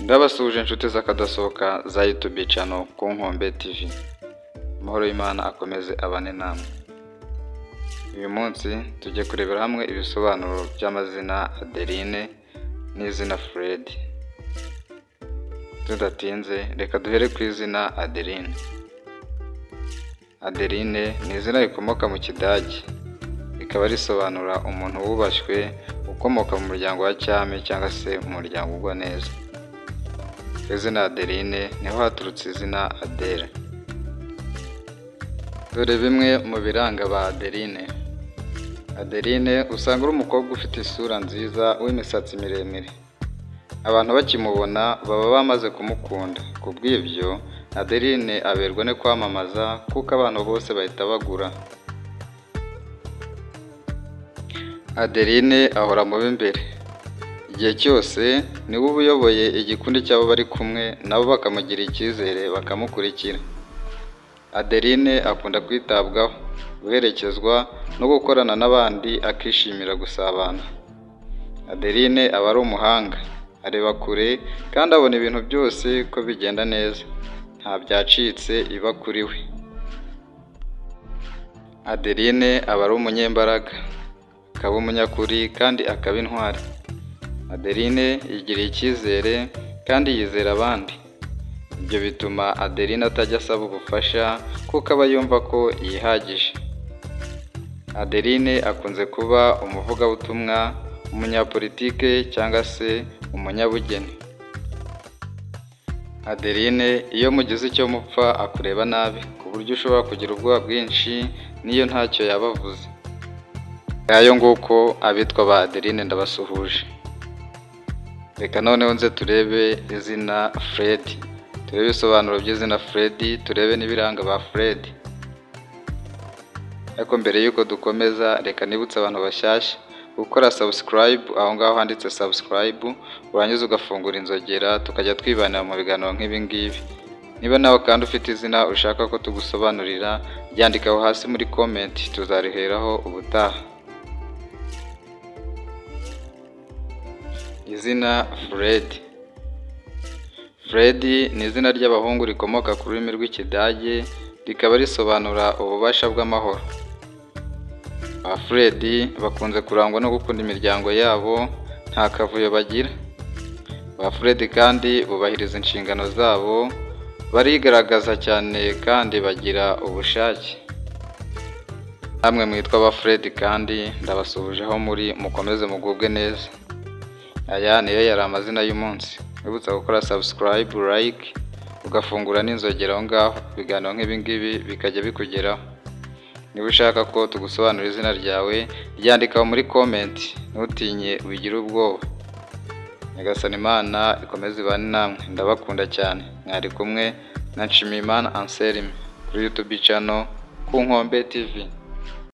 Ndabasuhuje inshuti z'akadasohoka za YouTube channel ku Nkombe TV. Amahoro y'Imana akomeze abane namwe. Uyu munsi tujye kurebera hamwe ibisobanuro by'amazina Adeline n'izina Fred. Tudatinze reka duhere ku izina Adeline. Adeline ni izina rikomoka mu Kidage, rikaba risobanura umuntu wubashywe ukomoka mu muryango wa cyami cyangwa se mu muryango ugwa neza. Ku izina Adeline niho haturutse izina Adele. Dore bimwe mu biranga ba Adeline. Adeline usanga ari umukobwa ufite isura nziza w'imisatsi miremire. Abantu bakimubona baba bamaze kumukunda, ku bw'ibyo Adeline aberwa no kwamamaza kuko abantu bose bahita bagura. Adeline ahora mu b'imbere, igihe cyose niwe uba uyoboye igikundi cy'abo bari kumwe nabo bakamugirira icyizere bakamukurikira. Adeline akunda kwitabwaho, guherekezwa no gukorana n'abandi akishimira gusabana. Adeline aba ari umuhanga, areba kure kandi abona ibintu byose ko bigenda neza, nta byacitse iba kuri we. Adeline aba ari umunyembaraga, akaba umunyakuri kandi akaba intwari. Adeline yigirira icyizere kandi yizera abandi. Ibyo bituma Adeline atajya asaba ubufasha kuko aba yumva ko yihagije. Adeline akunze kuba umuvugabutumwa, umunyapolitike cyangwa se umunyabugeni. Adeline iyo mugize icyo mupfa akureba nabi ku buryo ushobora kugira ubwoba bwinshi n'iyo ntacyo yaba avuze. Ngayo nguko abitwa ba Adeline ndabasuhuje. Reka noneho nze turebe izina Fred. Turebe ibisobanuro by'izina Fred, turebe n'ibiranga ba Fred. Ariko mbere y'uko dukomeza reka nibutse abantu bashyashya gukora subscribe aho ngaho handitse subscribe, urangiza ugafungura inzogera tukajya twibanira mu biganiro nk'ibi ngibi. Niba nawe kandi ufite izina ushaka ko tugusobanurira, ryandike aho hasi muri comment tuzariheraho ubutaha. Izina Fred. Fred ni izina ry'abahungu rikomoka ku rurimi rw'Ikidage, rikaba risobanura ububasha bw'amahoro. Ba Fred bakunze kurangwa no gukunda imiryango yabo, nta kavuyo bagira. Ba Fred kandi bubahiriza inshingano zabo, barigaragaza cyane kandi bagira ubushake. Namwe mwitwa ba Fred kandi ndabasuhuje aho muri mukomeze mugubwe neza. Aya niyo yari amazina y'umunsi. Nkwibutsa gukora subscribe, like, ugafungura n'inzogera aho ngaho, ibiganiro nk'ibi ngibi bikajya bikugeraho. Niba ushaka ko tugusobanurira izina ryawe, ryandike aho muri comment, ntutinye wigire ubwoba. Nyagasani Imana ikomeze ibane namwe, ndabakunda cyane. Mwari kumwe na Nshimiyimana Anselme kuri YouTube channel ku Nkombe TV.